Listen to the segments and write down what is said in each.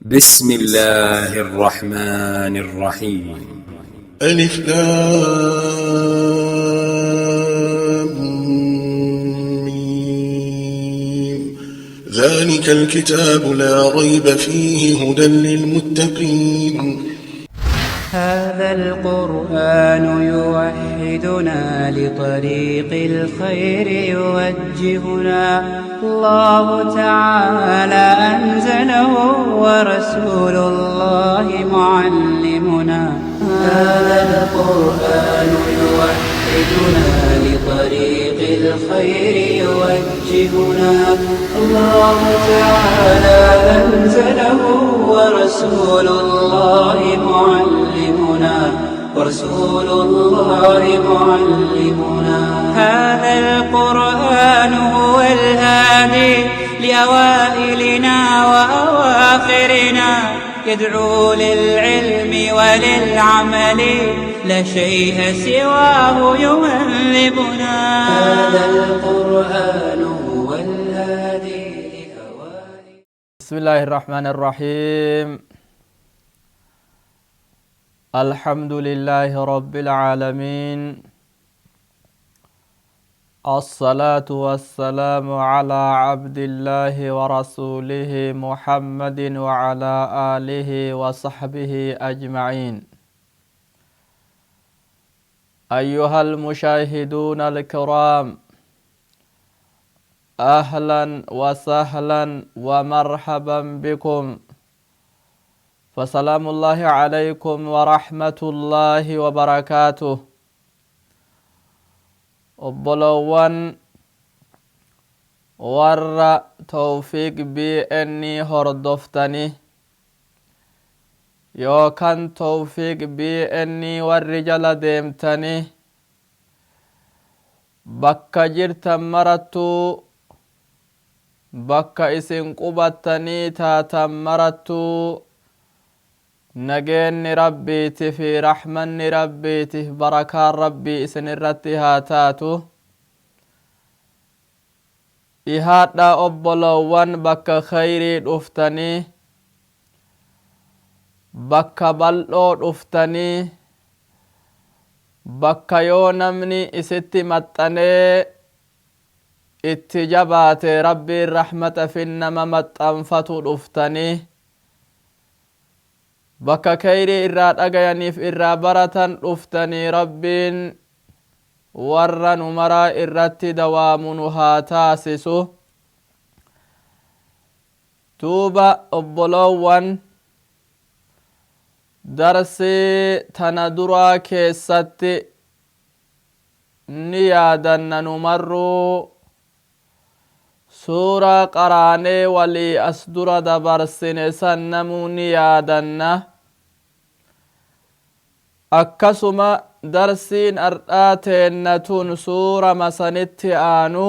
بسم الله الرحمن الرحيم. ألف لام ميم. ذلك الكتاب لا ريب فيه هدى للمتقين. هذا القرآن يوحدنا لطريق الخير يوجهنا، الله تعالى أنزله ورسول الله معلمنا. هذا القرآن يوحدنا لطريق الخير يوجهنا، الله تعالى أنزله ورسول الله معلمنا، ورسول الله معلمنا. هذا القرآن هو الهادي لأوائلنا وأواخرنا، يدعو للعلم وللعمل، لا شيء سواه يهذبنا. هذا القرآن هو الهادي لأوائلنا. بسم الله الرحمن الرحيم. الحمد لله رب العالمين، الصلاة والسلام على عبد الله ورسوله محمد وعلى آله وصحبه أجمعين. أيها المشاهدون الكرام، أهلا وسهلا ومرحبا بكم، فسلام الله عليكم ورحمة الله وبركاته. Obbolowwan warra Tawfiiq BN hordoftani yookan Tawfiiq BN warri jala deemtani, bakka jirtan marattuu, bakka isin qubattanii taatan marattuu, nageenni Rabbiiti fi rahmanni Rabbiitif barakaan Rabbii isin irratti haa taatu. Dhihaadhaa obbolowwan, bakka khayrii dhuftanii, bakka bal'oo dhuftanii, bakka yoo namni isitti maxxanee itti jabaate Rabbiin rahmata fin nama maxxanfatu dhuftanii, bakka khayrii irraa dhagayaniif irraa baratan dhuftanii. Rabbiin warra nu maraa irratti dawaamu nu haa taasisu. Duuba obboloowwan, darsii tana duraa keessatti ni yaadanna, nu marruu suuraa qaraanee walii as dura dabarsine san namuu ni yaadanna. Akkasuma darsiin ardhaa teenna tun suurama sanitti aanu.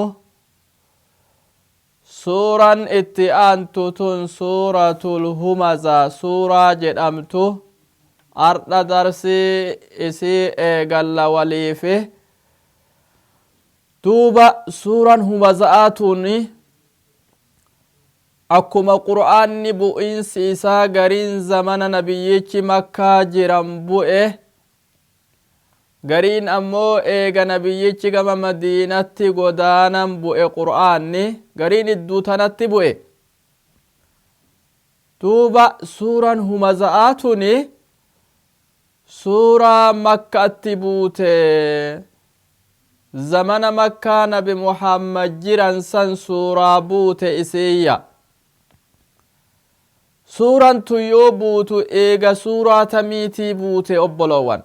Suuran itti aantu tun Suuratul Humaza suuraa jedhamtu ardha darsii isii eegalla waliifi. Duuba suuran Humaza'aa tun akkuma Qur'aanni bu'iinsi isaa gariin zamana nabiyyichi Makkaa jiran bu'e, gariin ammoo eega nabiyyichi gama Madiinatti godaanan bu'e, Qur'aanni gariin idduu tanatti bu'e. Duuba suuran Humaza'aa tuni suuraa Makkatti buute, zamana Makkaa nabi Muhammad jiran san suuraa buute isiiyya. Suuran tun yoo buutu eega suuraa tamiitii buute obboloowwan?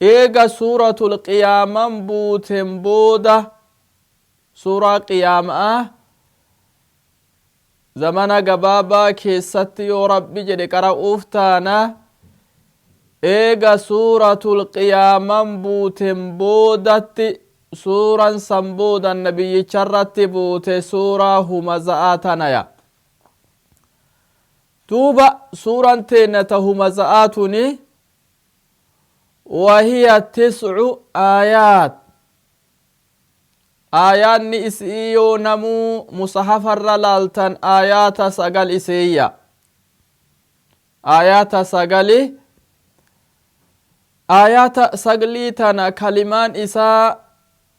Eega Suuratul Qiyaaman buuten booda, suuraa Qiyaama'aa zamana gabaabaa keessatti yoo Rabbi jedhe qara'uuf taana. Eega Suuratul Qiyaaman buuten boodatti, suuran san boodan nabiyyicharratti buute suuraa Humaza'aa tanaya. Duuba suuran teenna ta Humaza'aa tuni wahiya tiscu aayaat. Aayaanni isii yoo namuu musahafarra laaltan aayaata 9 isiiyya. Aayaata sagali. Aayaata saglii tana kalimaan isaa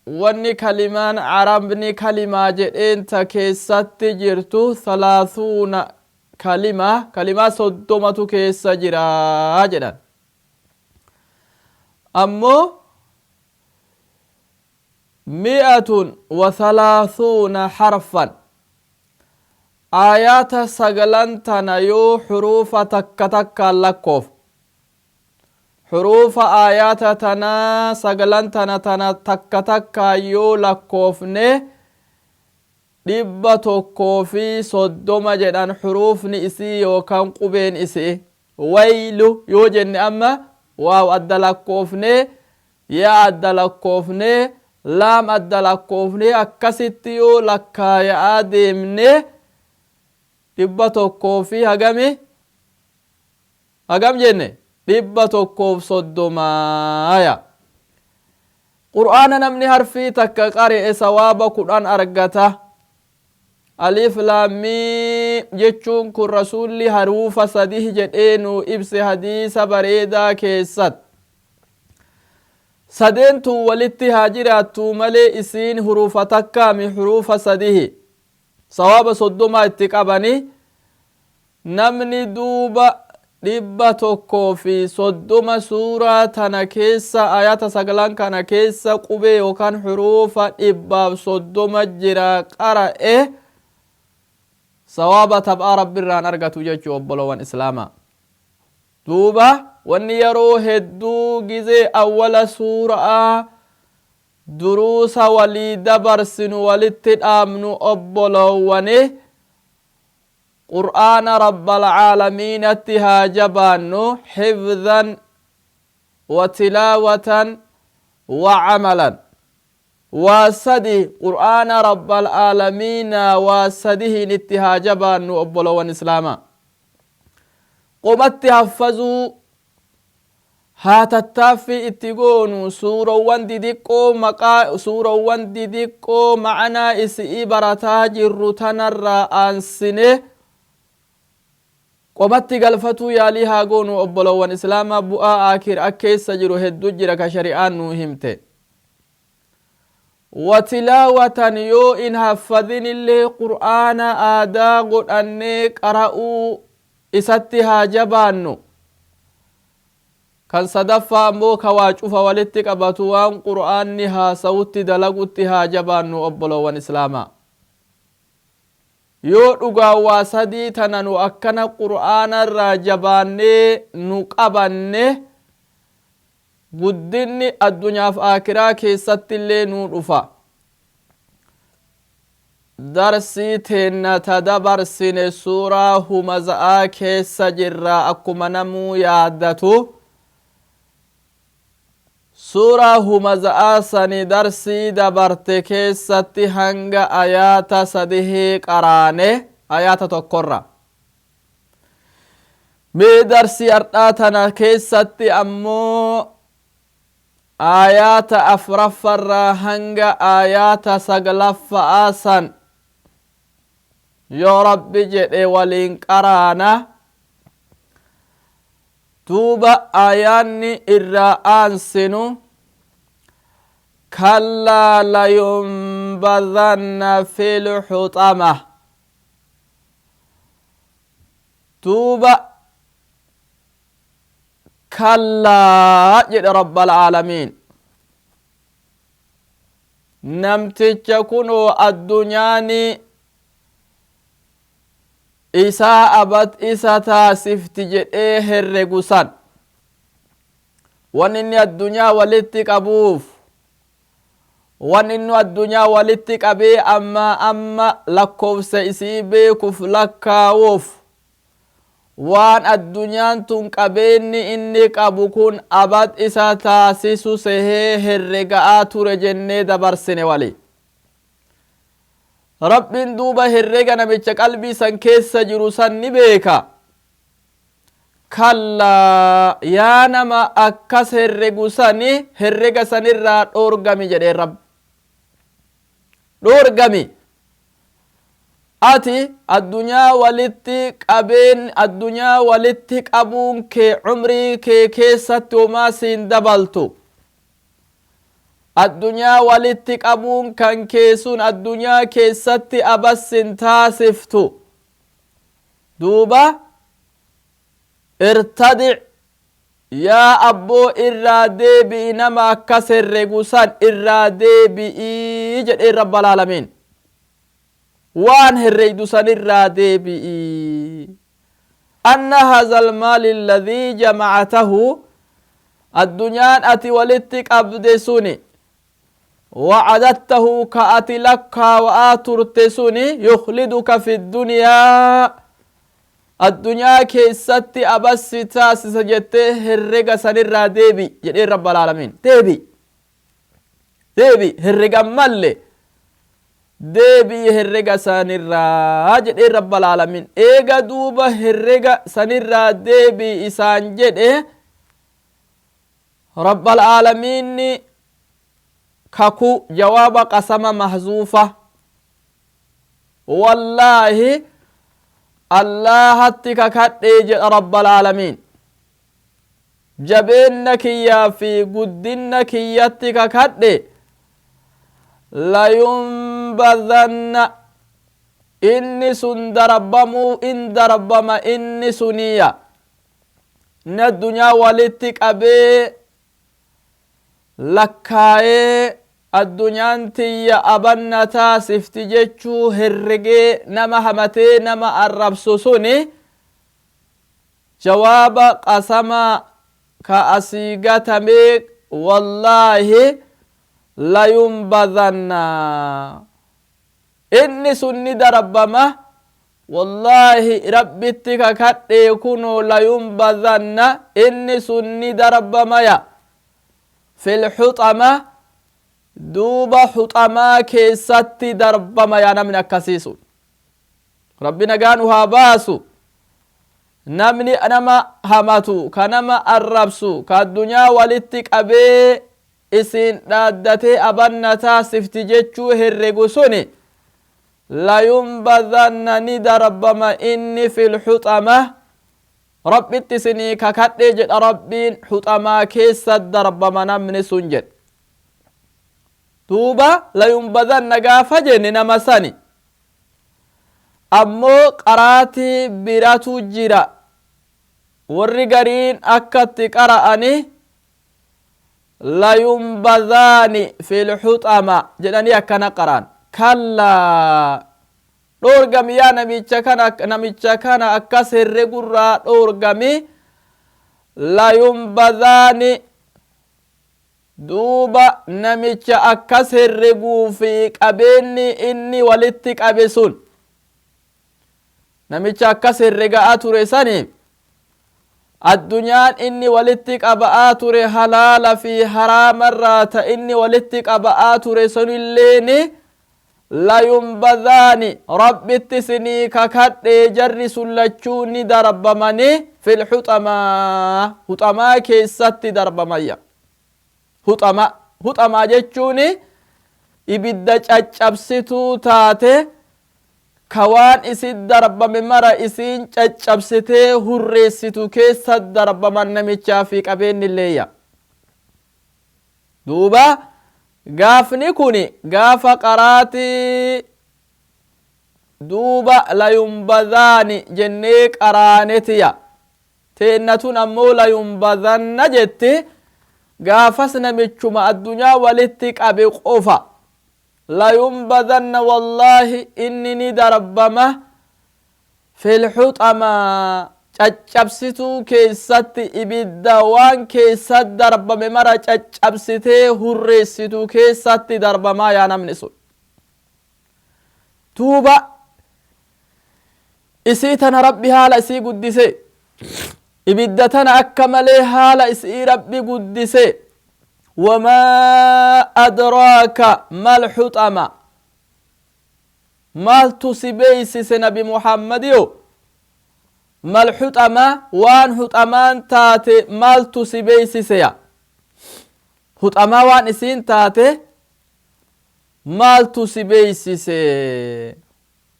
wanni kalimaan Arabni kalimaa jedheen ta keessatti jirtu thalaathuuna kalima, kalimaa 30tu keessa jira jedhan. Ammoo mi'atun wa thalaathuuna harfan, aayaata saglan tana yoo huruufa takka takkaan lakkoof, huruufa aayaata tanaa saglan tana tana takka takkaan yoo lakkoofne 130 jedhan huruufni isii yookaan qubeen isii. Waylu yoo jenne amma waaw adda lakkoofne, yaa adda lakkoofne, laam adda lakkoofne, akkasitti yoo lakkaaya'aa deemne 100 fi hagami hagam jenne? 130ya. Qur'aana namni harfii takka qari'e sawaaba 10 argata. Alif laam miim jechuun kun Rasuulli haruufa sadih jedhee nuu ibse hadiisa bareedaa keessat. Sadeen tun walitti haa jiraattuu malee isiin huruufa takkaami, huruufa sadihi. Sawaaba 30 itti qabani. Namni duuba 130 suuraa tana keessa, ayata saglan kana keessa qubee yookaan huruufa 130 jira qara'e, sawaaba taphaa Rabbirraan argatu jechuu obbolowan islaamaa. Duuba wanni yeroo hedduu gizee awwala suuraa duruusa walii dabarsinu walitti dhaamnu obbolowwani, Qur'aana Rabbal Aalamiinatti haa jabaannu, hifzan wa tilaawatan wa amalan. Waa sadi Qur'aana Rabbal Aalamiinaa waa sadihiin itti haa jabaannu obbolowwan islaamaa. Qomatti haffazuu haa tattaaffii itti goonu, suurowwan didiqqoo, maqaa suurowwan didiqqoo ma'anaa isi'ii barataa jirru tanarraa aansine qomatti galfatuu yaalii haa goonu obbolowwan islaamaa. Bu'aa aakira keessa jiru heddu jira ka shari'aan nuu himte. Wa tilaawatan, yoo in haffadinillee Qur'aana aadaa godhannee qara'uu isatti haa jabaannu. Kan sadaffaa ammoo ka waa cufa walitti qabatu, waan Qur'aanni haasawutti dalagutti haa jabaannu obbolowwan islaamaa. Yoo dhugaan waa sadii tana nu akkana Qur'aana irraa jabaannee nu qabanne, guddinni addunyaaf aakiraa keessattillee nuu dhufa. Darsii teenna ta dabarsine suuraa Humaza'aa keessa jirra akkuma namuu yaadatu. Suuraa Humaza'aa sani darsii dabarte keessatti hanga ayaata sadihii qaraane, ayaata tokkorra. Mee darsii ardhaa tana keessatti ammoo aayaata afraffarraa hanga aayaata saglaffa'aa san yoo Rabbi jedhe waliin qaraana. Duuba aayaanni irraa aansinu kallaa layunbadhanna fil huxama. Duuba kallaa jedhe Rabbal Aalamiin. Namticha kunoo addunyaani isaa abad isa taasifti jedhee herregu san, wan inni addunyaa walitti qabuuf, wan innu addunyaa walitti qabee ammaa amma lakkoofsa isii beekuuf lakkaawuuf, waan addunyaan tun qabeenni inni qabu kun abad isa taasisu sehee herrega'aa ture jennee dabarsine wali. Rabbiin duuba herrega namicha qalbii san keessa jiru san ni beeka. Kallaa, yaa nama akkas herregu sani herrega sanirraa dhoorgami jedheen Rabbi. Dhoorgami ati addunyaa walitti qabeen, addunyaa walitti qabuun kee cumrii kee keessatti homaa siin dabaltu. Addunyaa walitti qabuun kan kee sun addunyaa keessatti abassin taasiftu. Duuba irtadic, yaa abboo, irraa deebi'i, nama akkas herregu san irraa deebi'ii jedheen rabbal aalamiin. Waan herreydu san irraa deebi'i. Anna haza almaali alladhii jamacatahu, addunyaan ati walitti qabde suni, wacadattahu, ka ati lakkaawa'aa turte suni, yukliduka fi ddunyaa, addunyaa keessatti abassi taasisa jettee herrega sanirraa deebi jedheen rabbal aalamiin. Deebi, deebi, herregan malle deebii herrega sanirraa jedheen rabbal aalamiin. Eega duuba herrega sanirraa deebii isaan jedhe rabbal aalamiinni kaku jawaaba qasama mahzuufa, wallaahi Allahatti kakadhee jedha rabbal aalamiin, jabeenna kiyyaa fi guddinna kiyyatti kakadhe, layunbadanna, inni sun darbamuu in darbama. Inni suniya inni addunyaa walitti qabee lakkaayee addunyaan tiyya abanna taasifti jechuu herregee nama hamatee nama arrabsu suni, jawaaba qasama ka asii gatamee, wallaahi layunbadanna, inni sun ni darbama. Wallaahi Rabbitti kakadhee kunoo, layunbadanna, inni sun ni darbamaya, fil xuxama, duuba xuxamaa keessatti darbama yaa namni akkasii sun. Rabbi nagaa nu haa baasu. Namni nama hamatu, ka nama arrabsu, ka addunyaa walitti qabee isin dhaaddatee abanna taasifti jechuu herregu suni, layunbadanna, ni darbama inni, fil xuxama, Rabbitti isinii kakadhe jedha Rabbiin, xuxamaa keessa darbama namni sun jedhe. Duuba layunbadanna gaafa jenne nama sani, ammoo qaraatii biratu jira. Warri gariin akkatti qara'ani layunbadaani fil xuxama jedhanii akkana qara'an. Kallaa, dhoorgami yaa namicha kana, namicha kana akkas herregurraa dhoorgami. Layunbadaani, duuba namicha akkas herreguu fi qabeenyi inni walitti qabe sun, namicha akkas herrega'a ture sani, addunyaan inni walitti qaba'aa ture halaala fi haraamarraa ta inni walitti qaba'aa ture sunilleeni, layunbadaani, Rabbitti sinii kakadhee, jarri sun lachuu ni darbamani, fil xuxamaa, huxamaa keessatti darbamayya. Huxama, huxamaa jechuun ibidda caccabsituu taate, ka waan isin darbame mara isiin caccabsitee hurreessitu keessa darbaman namichaa fi qabeenni illeeyya. Duuba gaafni kun gaafa qaraatii duuba layunbadaani jennee qaraanetiya teennatun, ammoo layunbadanna jetti. Gaafas namichuma addunyaa walitti qabe qofa. Layunbadanna, wallaahi inni ni darbama, fil xuxamaa, caccabsituu keessatti, ibidda waan keessa darbame mara caccabsitee hurreessitu keessatti darbamaa yaa namni sun. Duuba isii tana Rabbi haala isii guddise, ibidda tana akka malee haala isii Rabbi guddise. Wamaa adraaka mal xuxama, maaltu si beeysise nabi Muhammadiyo? Mal xuxama, waan huxamaan taate maaltu si beeysiseya? Huxamaa waan isiin taate. Maaltu si beeysise?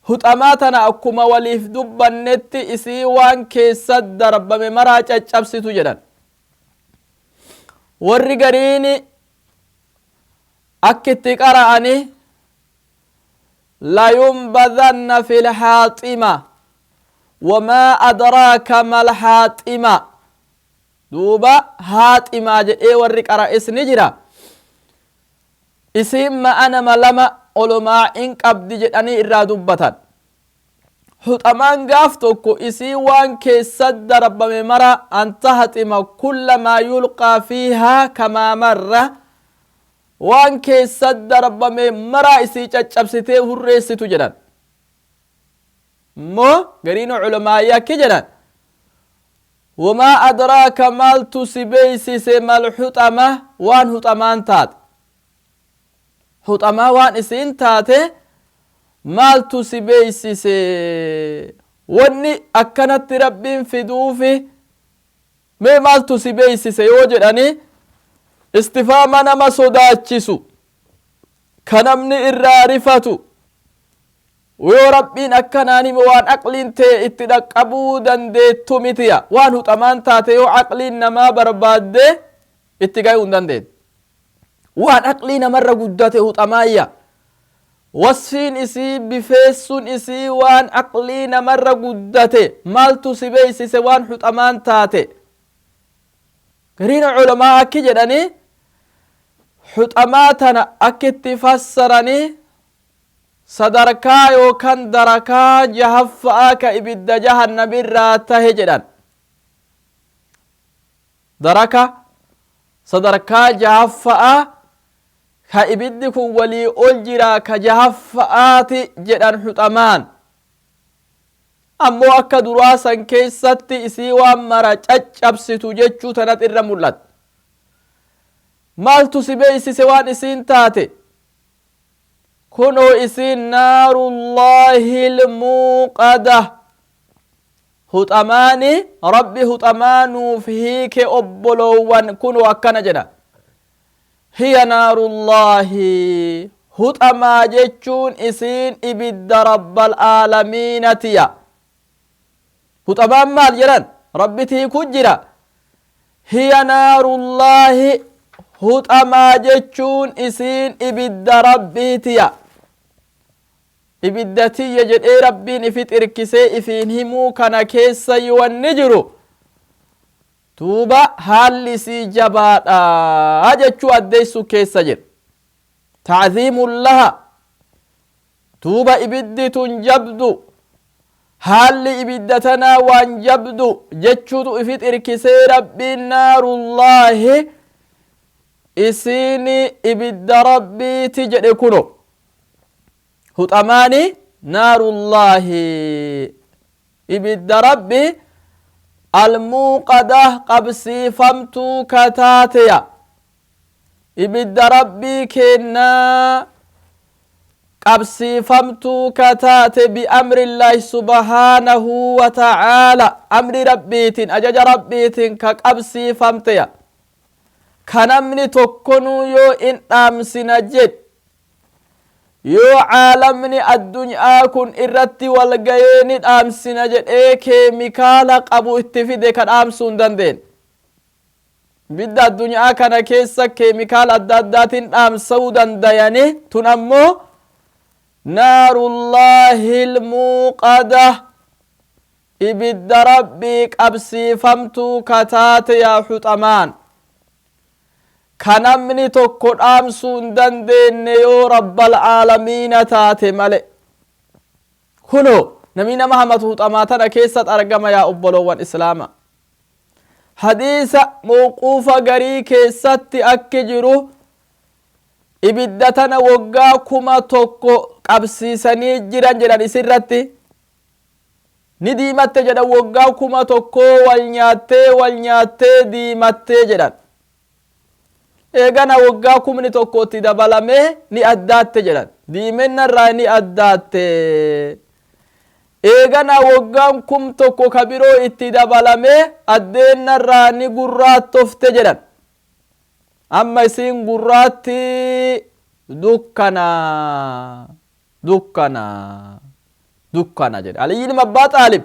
Huxamaa tana akkuma waliif dubbannetti isii waan keessa darbame maraa caccabsitu jedhan. Warri gariini akki itti qara'ani layunbadanna fi lhaaxima wamaa adraaka malhaaxima. Duuba haaximaa jedhee warri qara'es ni jira. Isiin ma'anama lama olomaa'in qabdi jedhanii irraa dubbatan. Huxamaan gaaf tokko isii waan keessa darbame mara, an tahaxima kulla maa yulqaa fiihaa kamaa marra, waan keessa darbame maraa isii caccabsitee hurreessitu jedhan. Immoo gariin culamaayii akki jedhan: wamaa adraaka, maaltu si beeysise, malhuxama, waan huxamaan taate, huxamaa waan isiin taate maaltu si beeysise? Wanni akkanatti Rabbiin fiduufi mee maaltu si beeysise yoo jedhani, istifaama nama sodaachisu ka namni irraa rifatu yoo Rabbiin akkanaan hime, waan aqliin tee itti dhaqqabuu dandeettu mitiya. Waan huxamaan taate yoo aqliin namaa barbaadde itti gayuu hin dandeettu. Waan aqlii namarra guddate huxamaayya. Wasfiin isii, bifeessun isii waan aqlii namarra guddate. Maaltu si beeysise waan huxamaan taate? Gariin culamaa akki jedhanii huxamaa tana akkitti fassaranii sadarkaa yookaan darakaa jahaffa'aa ka ibidda jahannamirraa tahe jedhan. Daraka sadarkaa jahaffa'aa ka ibiddi kun walii ol jiraa ka jahaffa'aati jedhan. Huxamaan ammoo akka duraa san keessatti isii waan mara caccabsitu jechuu tanat irra mul'ata. Maaltu si beeysise waan isiin taate? Kunoo isiin naarullaahi lmuuqada. Huxamaani Rabbi huxamaa nuuf hiike, obboloowwan, kunoo akkana jedha: hiya naarullaahi, huxamaa jechuun isiin ibidda rabbal aalamiinatiya. Huxamaan maal jedhan? Rabbit hiiku jira. Hiya naarullaahi, huxamaa jechuun isiin ibidda Rabbiitiya. Ibidda tiyya jedhee Rabbiin ifit irkisee ifiin himuu kana keessa wanni jiru duuba haalli isii jabaadha jechuu addeessu keessa jira. Tacziimun laha. Duuba ibiddi tun jabdu, haalli ibidda tanaa waan jabdu jechuutu ifit irkisee Rabbiin naarullaahi, isiini ibidda Rabbiiti jedhe. Kuno huxamaani naarullaahi, ibidda Rabbi, almuuqada, qabsiifamtuu kataateya. Ibidda Rabbii kennaa qabsiifamtuu kataate, biamrillaahi subhaanahu wa ta'aala, amri Rabbiitiin, ajaja Rabbiitiin ka qabsiifamteya, ka namni tokkonuu yoo in dhaamsina jedh, yoo caalamni addunyaa kun irratti walgayee ni dhaamsina jedhee keemikaala qabu itti fide, ka dhaamsuu hin dandeenye. Ibidda addunyaa kana keessa keemikaala adda addaatiin dhaamsuu dandayani, tun ammoo naarullaahi lmuuqada, ibidda Rabbii qabsiifamtuu kataate yaa huxamaan, ka namni tokko dhaamsuu hin dandeenye yoo rabbal aalamiina taate male. Kuno namni nama hamatu huxamaa tana keessatti argama. Yaa obboloowwan islaama, hadiisa mawquufa garii keessatti akki jiru ibidda tana waggaa 1000 qabsiisanii jiran jedhan. Isirratti ni diimatte jedhan. Waggaa 1000 wal nyaattee wal nyaattee diimattee jedhan. Eegana waggaa 10,000 itti dabalamee ni addaatte jedhan. Diimennarraa ni addaatte. Eegana waggaan 1000 ka biroo itti dabalamee addeennarraa ni gurraattofte jedhan. Amma isiin gurraatti Dukkana, dukkana, dukkana jedhe Aliyyi ilma Abbaa Xaalib.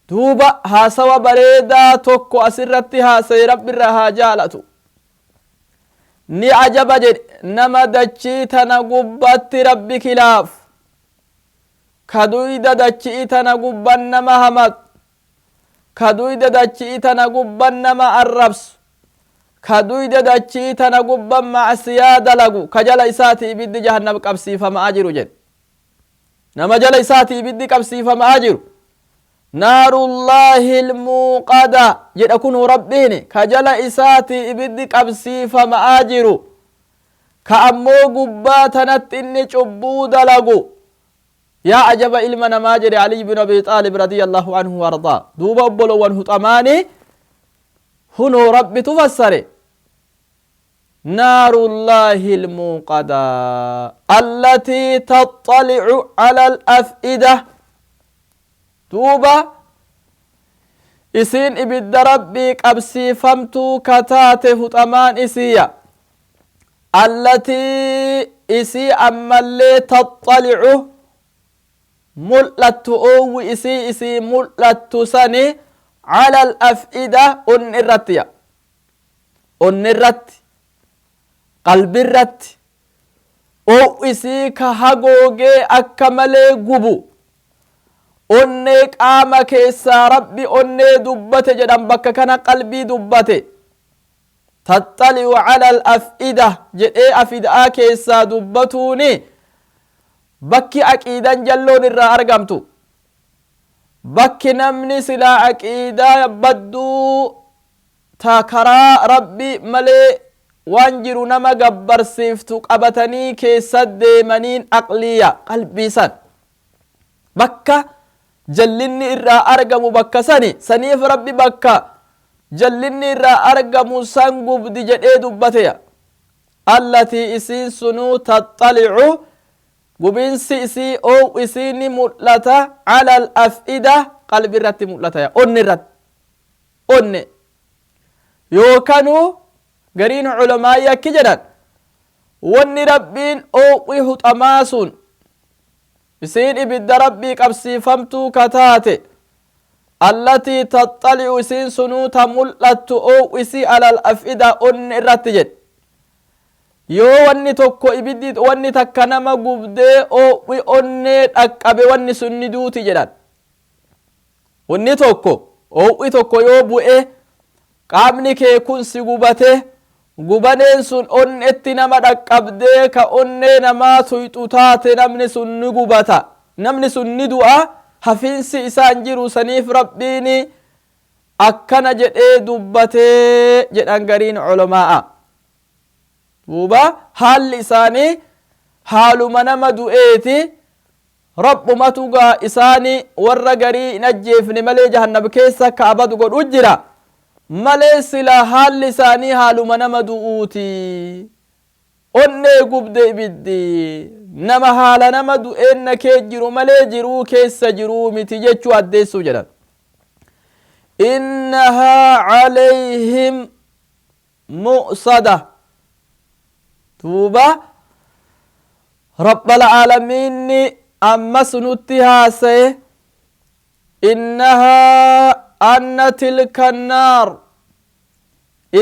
Duuba haasawa bareedaa tokko asirratti haasaye, Rabbi irraa haa jaalatu. Ni ajaba jedhe, nama dachii tana gubbatti Rabbi kilaaf ka duyda dachii tana gubban nama hamatu, ka duyda dachii tana gubban nama arrabsu, ka duyda dachii tana gubban macsiyaa dalagu, ka jala isaati ibiddi jahannam qabsiifamaa jiru jedhe. Nama jala isaati ibiddi qabsiifamaa jiru, naarullaahi ilmuuqada jedha kunuu Rabbiini, ka jala isaati ibiddi qabsiifamaa jiru, ka ammoo gubbaa tanatti inni cubbuu dalagu. Yaa ajaba ilma namaa jedhe Aliy bin Abi Xaalib radiyallahu anhu wardaa. Duuba obbolowwan, huxamaani hunoo Rabbitu fassare: naarullaahi ilmuuqada allatii taxalicu cala alaf'ida. Duuba isiin ibidda Rabbii qabsiifamtuu kataate huxamaan isiya, allatii isii ammallee taxalicu mul'attu, oowwi isii isii mul'attu sani, cala alaf'ida, onni irrattiya, onni irratti, qalbi irratti oowwi isii ka hagoogee akka malee gubu. Onnee qaama keessaa Rabbi onnee dubbate jedhan, bakka kana qalbii dubbate. Taxali'u cala alaf'ida jedhee afidaa keessaa dubbatuuni bakki aqiidan jalloon irraa argamtu, bakki namni silaa aqiidaa badduu ta karaa Rabbi malee waan jiru nama gabbarsiiftu qabatanii keessa deemaniin aqliya qalbii san, bakka jallinni irraa argamu bakka sani. Saniif Rabbi bakka jallinni irraa argamu san gubdi jedhee dubbateya. Allatii isiin sunuu taxalicu, gubinsi isii, oow isii ni mul'ata, cala alaf'ida, qalbi irratti mul'ata, onni irratti, onne yookanuu gariin culamaayyi akki jedhan, wanni Rabbiin oow'i huxamaa sun isiin ibidda Rabbii qabsiifamtuu kataate, allatii taxali'u, isiin sunuu ta mul'attu oow'isii, alal af'ida, onni irratti jedhe. Yoo wanni tokko, ibiddi wanni takka nama gubdee oow'i onnee dhaqqabe, wanni sun ni duuti jedhan. Wanni tokko, oow'i tokko yoo bu'e, qaamni kee kun si gubate, gubaneen sun onnetti nama dhaqqabdee ka onnee namaa tuyxu taate, namni sun ni gubata, namni sun ni du'a, hafiinsi isaan jiru. Saniif Rabbiini akkana jedhee dubbatee jedhan gariin culamaa'a. Duuba haalli isaanii haaluma nama du'eeti. Rabbumatu gaa isaani warra garii hin ajjeefne malee jahannam keessa akka abadu godhu jira malee, sila haalli isaanii haaluma nama du'uuti. Onnee gubde ibiddi, nama haala nama du'eenna kee jiru malee jiruu keessa jiruu miti jechuu addeessuu jedhan. Innahaa calayhim mu'sada. Duuba Rabbal Aalamiinni ammas nutti haasaye: innahaa anna tilka annaar,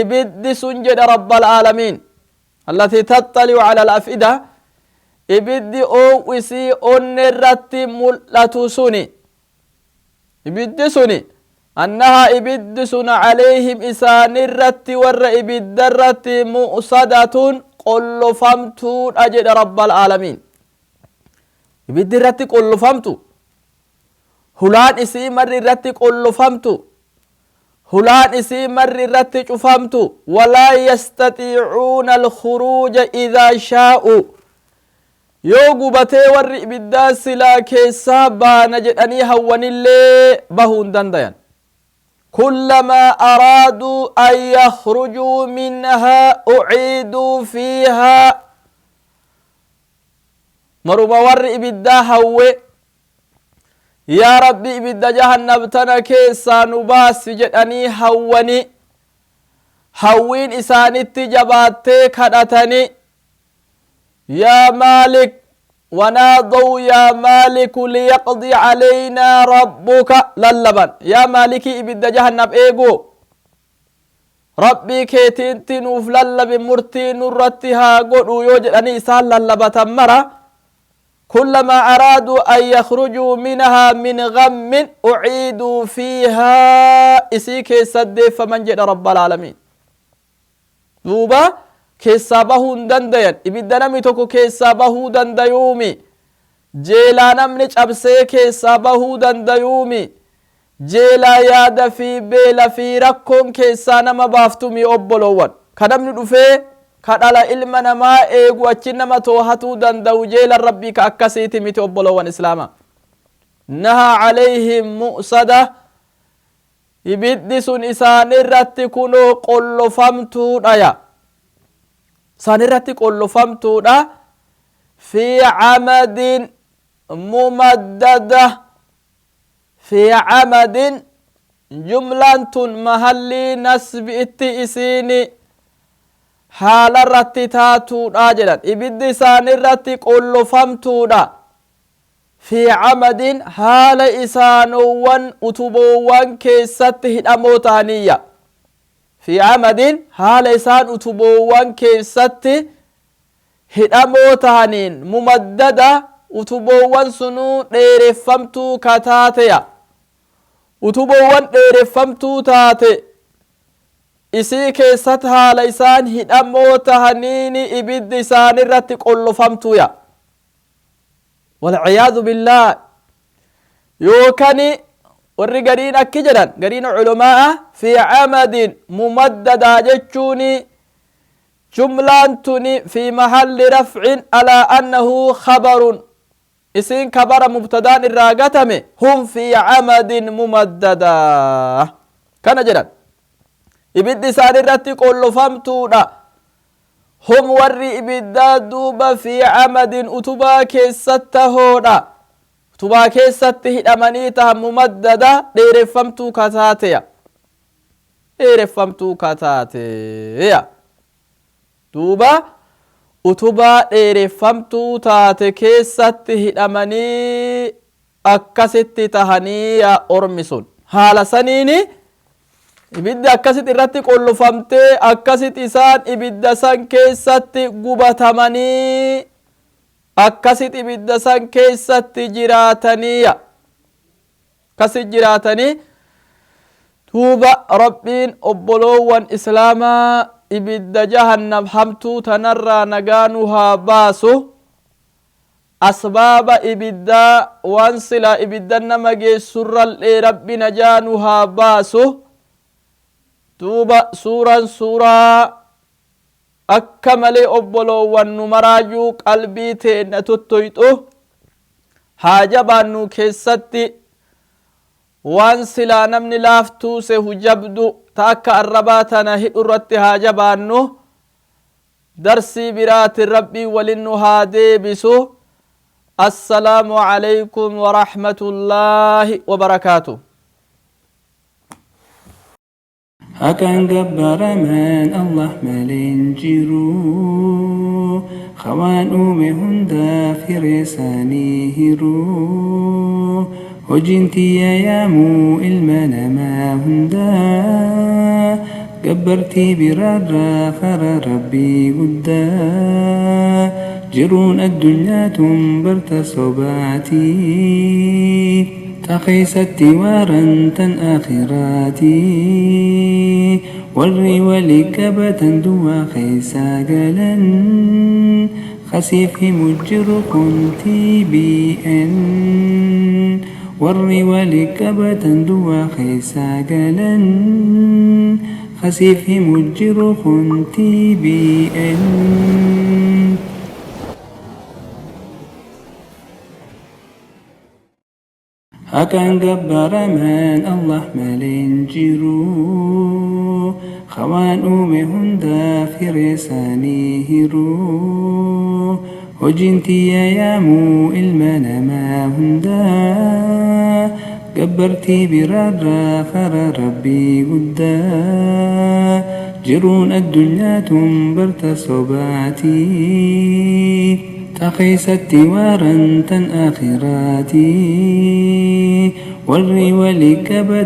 ibiddi sun jedha Rabbal Aalamiin, allatii taxaliu cala alaf'ida, ibiddi oow'isii onne irratti mul'atu suni, ibiddi suni, annahaa, ibiddi sun, calayhim, isaanirratti, warra ibiddarratti, mu'sadatun, qollofamtuudha jedha Rabbal Aalamiin. Ibiddi irratti qollofamtu, hulaan isii marri irratti qollofamtu, hulaan isii marri irratti cufamtu. Walaa yastaxiicuuna alkhuruuja idaa shaa'u. Yoo gubatee warri ibiddaa silaa keessaa baana jedhanii hawwanillee bahuu hin dandayan. Kullamaa araaduu an yakhrujuu minhaa uciiduu fiihaa. Maruma warri ibiddaa hawwe, yaa Rabbi, ibidda jahannam tana keessaa nu baasi jedhanii hawwani, hawwiin isaanitti jabaattee kadhatani. يا مالك ونادوا يا مالك ليقضي علينا ربك للبن يا مالك إبد جهنم إيجو ربي كيتين نوف للب مرتي نرتها قدو يوجد أني إسان للبة مرة كلما أرادوا أن يخرجوا منها من غم أعيدوا فيها إسي سد فمن جد رب العالمين دوبا كيسابه دندين إبدا نمي توكو كيسابه دنديومي جيلا نمني أبسي كيسابه دنديومي جيلا يادا في بيلا في ركون كيسانا ما بافتمي أبولوان كنمني دفه كدالا ilma namaa eegu achi nama toohatuu danda'u jeela rabbii ka akkasiiti miti obboloowwan islaama naha calayhim mu'sada ibiddi sun isaanirratti kunoo qollofamtuudhaya isaanirratti qollofamtuudha fi camadin mumaddada fi camadin jumlaan tun mahallii nasbi itti isiini haala irratti taatuudha jedhan ibiddi isaan irratti qollofamtuudha fi camadin haala isaanowwan utuboowwan keessatti hidhamoo ta'aniyya fi camadin haala isaan utuboowwan keessatti hidhamoo ta'aniin mumaddada utuboowwan sunuu dheereffamtuu kataateya utuboowwan dheereffamtuu taate isii keessatti haala isaan hidhamoo tahaniini ibiddi isaan irratti qollofamtuya walciyaadu billaah yookani warri gariin akki jedhan gariin culumaa'a fi camadin mumaddadaa jechuuni jumlaan tuni fi mahalli rafcin alaa annahu khabarun isiin kabara mubtadaan irraa gatame hum fi camadin mumaddadaa kana jedhan ibiddi isaan irratti qollofamtuudha hum warri ibiddaa duuba fi camadin utubaa keessatti hoodha utubaa keessatti hidhamanii tahan mumaddada dheereffamtuu kataateya dheereffamtuu kataateya duuba utubaa dheereffamtuu taate keessatti hidhamanii akkasitti tahanii yaa ormi sun haala saniini ibiddi akkasitti irratti qollofamtee akkasitti isaan ibidda san keessatti gubatamanii akkasitti ibidda san keessatti jiraataniya akkasitti jiraatanii duuba rabbiin obboloowwan islaamaa ibidda jahannam hamtuu tanarraa nagaa nu haa baasu asbaaba ibiddaa waan silaa ibidda nama geessurrallee rabbi najaa nu haa baasu duuba suuraan suuraa akka malee obboloowwan nu maraayyuu qalbii teenna tuttoyxu haa jabaannu keessatti waan silaa namni laaftuu sehu jabdu ta akka arrabaa tana hidhu irratti haa jabaannu darsii biraatin rabbii walin nu haa deebisu assalaamu calaykum warahmatullaahi wabarakaatuh Haqaan gabbaramaan Allah malee hin jiru. Khawaan uume hundaa firee isaanii hiru. Hojiin tiyya yaamuu ilma namaa hundaa. Gabbartii biraarraa fara Rabbii guddaa. Jiruun addunyaa tun barta sobaatii. تخيستي وارنتن آخراتي والري ولكبة دوا خيسا قلن خسيف مجر كنتي بي إن والري ولكبة دوا خيسا قلن خسيف مجر كنتي بي إن Haqaan gabbaramaan Allah malee hin jiru. Khawaan uume hundaa firee isaanii hiru. Hojiin tiyya yaamuu ilma namaa hundaa. Gabbartii biraarraa fara Rabbii guddaa. Jiruun addunyaa tun barta sobaati. Ta keessatti waaran tan akhiraati. Warri walii qabate.